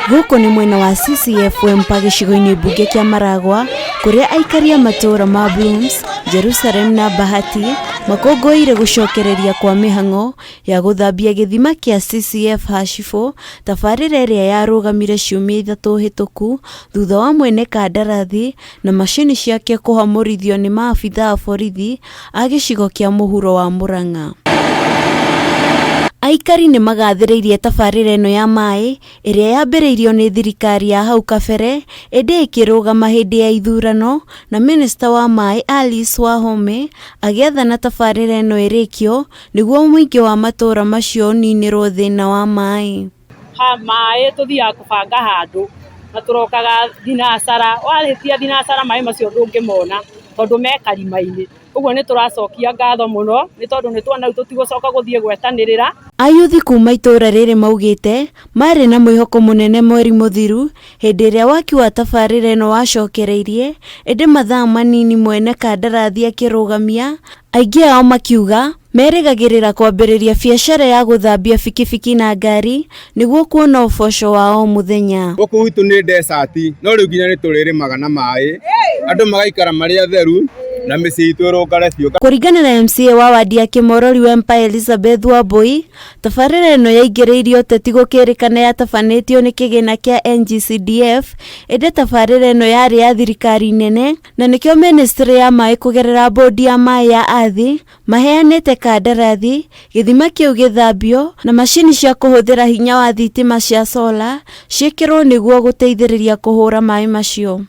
Gũkũ nĩ mwena wa CCF Wempa gĩcigo-inĩ mbunge kĩa Maragwa kũrĩa aikari a matũũra ma Blooms, Jerusalem na Bahati makũngũĩire gũcokereria kwa mĩhang'o ya gũthambia gĩthima kĩa CCF Hashifo tabarĩra ĩrĩa yarũgamire ciumia ithatũ hĩtũku thutha wa mwene kandarathi na macini ciake kũhamũrithio nĩ maabitha a borithi a gĩcigo kĩa mũhuro wa Murang'a. Aikari nĩ magathĩrĩirie tabarĩra ĩno ya maĩ ĩrĩa yambĩrĩirio nĩ thirikari ya hau kabere ĩndĩ ĩkĩrũgama hĩndĩ ya ithurano na minista wa maĩ Alice Wahome agĩathana tabarĩra ĩno ĩrĩkio nĩguo mũingĩ wa matũũra macio ũninĩrwo thĩna wa maĩ. Ha maĩ tũthiaga kũbanga handũ na tũrokaga thinacara, warĩkia thinacara maĩ macio ndũngĩmona tondũ me karima-inĩ. Ũguo nĩ tũracokia ngatho mũno nĩ tondũ nĩ tuona rĩu tũtigũcoka gũthiĩ gwetanĩrĩra. Ayuthi kuma itũũra rĩrĩ maugĩte marĩ na mwĩhoko mũnene mweri mũthiru hĩndĩ ĩrĩa waki wa tabarĩra ĩno wacokereirie ĩndĩ mathaa manini mwene kandarathi akĩrũgamia aingĩ ao makiuga merĩgagĩrĩra kwambĩrĩria biacara ya gũthambia bikibiki na ngari nĩguo kuona ũboco wa o mũthenya. Gũkũ gwitũ nĩ desert no rĩu nginya nĩ tũrĩrĩmaga na maĩ andũ magaikara marĩ atheru na mĩciĩ itũ ĩrũngare biũ. Kũringana na MCA wa wadi ya Kĩmorori Wempa Elizabeth Wambui, tabarĩra ĩno yaingĩrĩirie ũteti gũkĩrĩkana yatabanĩtio nĩ kĩgĩna kĩa NGCDF ĩndĩ tabarĩra ĩno yarĩ ya thirikari nene na nĩkĩo ministry ya maĩ kũgerera bodi ya maĩ ya ardhi maheanĩte kandarathi gĩthima kĩu gĩthambio na macini cia kũhũthĩra hinya wa thitima cia sola ciĩkĩrwo nĩguo gũteithĩrĩria kũhũra maĩ macio.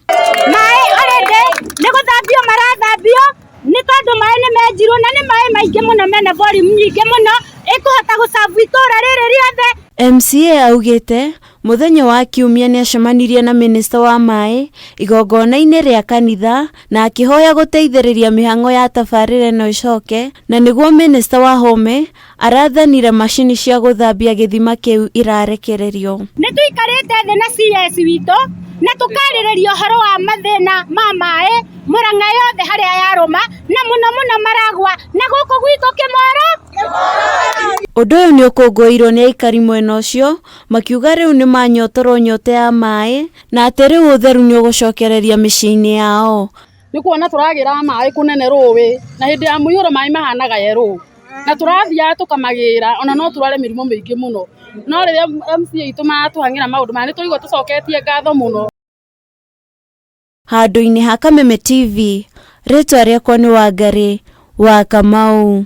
Maĩ already nĩ gũthambio marathambio nĩ tondũ maĩ nĩ menjirwo na nĩ maĩ maingĩ mũno mena volume nyingĩ mũno ĩkũhota gũcabu itũra rĩrĩ rĩothe. MCA augĩte mũthenya wa kiumia nĩacemanirie na minista wa maĩ igongona-inĩ rĩa kanitha na akĩhoya gũteithĩrĩria mĩhang'o ya tabarĩra ĩno ĩcoke na nĩguo minista Wahome arathanire macini cia gũthambia gĩthima kĩu irarekererio. Nĩ tũikarĩte thĩ na CS witũ na tũkarĩrĩria ũhoro wa mathĩna ma maĩ Murang'a yothe harĩa yarũma na mũno mũno Maragwa na gũkũ gwitũ Kĩmoro. Ũndũ ũyũ nĩ ũkũngũĩirwo nĩ aikari mwena ũcio makiuga rĩu nĩ manyotorwo nyota ya maĩ na atĩ rĩu ũtheru nĩ ũgũcokereria mĩciĩ-inĩ yao. Nĩ kuona tũragĩra maĩ kũnene rũĩ na hĩndĩ ya mũiyũro maĩ mahanaga yerũ na tũrathiaga tũkamagĩra ona no tũrware mĩrimũ mĩingĩ mũno no rĩrĩa MCA itũ matũhang'ĩra maũndũ maya nĩ tũraigua tũcoketie ngatho mũno. Handũ-inĩ ha Kameme TV, rĩtwa rĩakwa nĩ Wangarĩ wa Kamau.